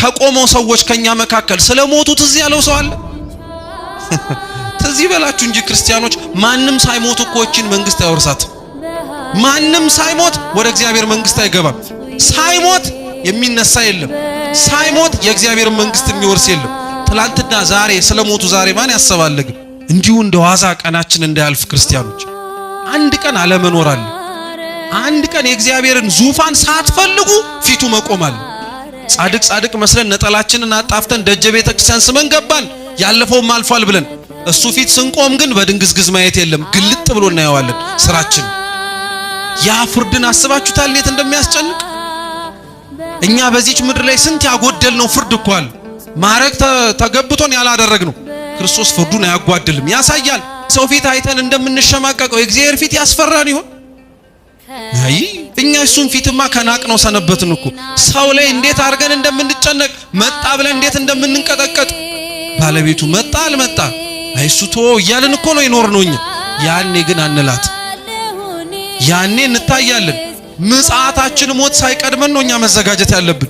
ከቆመው ሰዎች ከኛ መካከል ስለ ሞቱ ትዝ ያለው ሰው አለ? ትዝ ይበላችሁ እንጂ ክርስቲያኖች፣ ማንም ሳይሞት እኮ ይህችን መንግስት አይወርሳት። ማንም ሳይሞት ወደ እግዚአብሔር መንግስት አይገባም። ሳይሞት የሚነሳ የለም። ሳይሞት የእግዚአብሔር መንግስት የሚወርስ የለም። ትላንትና ዛሬ ስለ ሞቱ ዛሬ ማን ያስባል ግን? እንዲሁ እንደ ዋዛ ቀናችን እንዳያልፍ ክርስቲያኖች፣ አንድ ቀን አለመኖር አለ። አንድ ቀን የእግዚአብሔርን ዙፋን ሳትፈልጉ ፊቱ መቆም አለ። ጻድቅ ጻድቅ መስለን ነጠላችንን አጣፍተን ደጀ ቤተ ክርስቲያን ስመን ገባን፣ ያለፈውም አልፏል ብለን እሱ ፊት ስንቆም ግን በድንግዝግዝ ማየት የለም፣ ግልጥ ብሎ እናየዋለን ስራችን። ያ ፍርድን አስባችሁታል እንዴት እንደሚያስጨንቅ? እኛ በዚች ምድር ላይ ስንት ያጎደልነው ፍርድ እኮ አለ። ማረግ ተገብቶን ያላደረግነው። ክርስቶስ ፍርዱን አያጓድልም፣ ያሳያል። ሰው ፊት አይተን እንደምንሸማቀቀው የእግዚአብሔር ፊት ያስፈራን ይሆን? አይ፣ እኛ እሱን ፊትማ ከናቅነው ሰነበትን እኮ። ሰው ላይ እንዴት አድርገን እንደምንጨነቅ፣ መጣ ብለን እንዴት እንደምንንቀጠቀጥ፣ ባለቤቱ መጣ አልመጣ አይ እሱ ቶ እያልን እኮ ነው የኖርነው እኛ። ያኔ ግን አንላት፣ ያኔ እንታያለን። ምጽአታችን ሞት ሳይቀድመን ነው እኛ መዘጋጀት ያለብን።